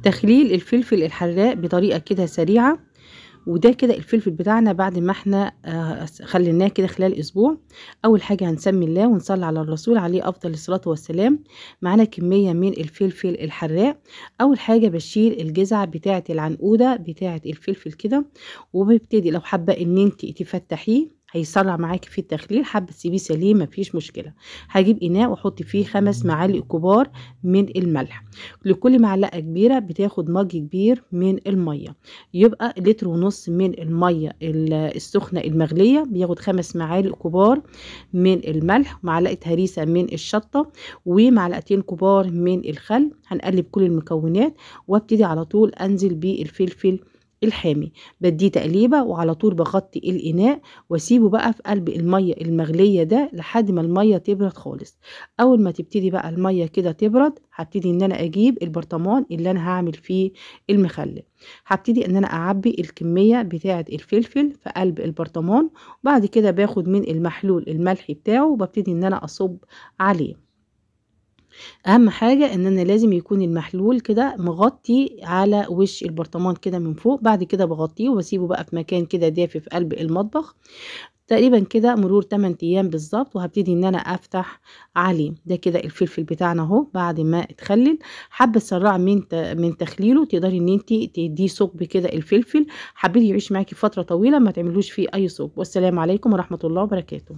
تخليل الفلفل الحراق بطريقة كده سريعة. وده كده الفلفل بتاعنا بعد ما احنا خليناه كده خلال اسبوع. اول حاجة هنسمي الله ونصلي على الرسول عليه افضل الصلاة والسلام. معانا كمية من الفلفل الحراق. اول حاجة بشيل الجذع بتاعه العنقوده بتاعه الفلفل كده، وببتدي لو حابة ان انت تفتحيه هيسرع معاكي في التخليل، حابة تسيبيه سليم مفيش مشكلة. هجيب اناء واحط فيه 5 معالق كبار من الملح، لكل معلقه كبيرة بتاخد مج كبير من المية، يبقى 1.5 لتر من المية السخنة المغليه بياخد 5 معالق كبار من الملح، معلقه هريسه من الشطه، ومعلقتين كبار من الخل. هنقلب كل المكونات وابتدي على طول انزل بالفلفل الحامي، بديه تقليبه وعلى طول بغطي الاناء واسيبه بقى في قلب المية المغليه ده لحد ما المية تبرد خالص. اول ما تبتدي بقى المية كده تبرد هبتدي ان انا اجيب البرطمان اللي انا هعمل فيه المخلل. هبتدي ان انا اعبي الكمية بتاعه الفلفل في قلب البرطمان، وبعد كده باخد من المحلول الملحي بتاعه وببتدي ان انا اصب عليه. اهم حاجة ان انا لازم يكون المحلول كده مغطي على وش البرطمان كده من فوق. بعد كده بغطيه وبسيبه بقى في مكان كده دافي في قلب المطبخ تقريبا كده مرور 8 ايام بالظبط، وهبتدي ان انا افتح عليه. ده كده الفلفل بتاعنا اهو بعد ما اتخلل. حابة تسرعي من تخليله تقدري ان انت تديه ثقب كده الفلفل، حبيتي يعيش معاكي فترة طويلة ما تعملوش فيه اي ثقب. والسلام عليكم ورحمة الله وبركاته.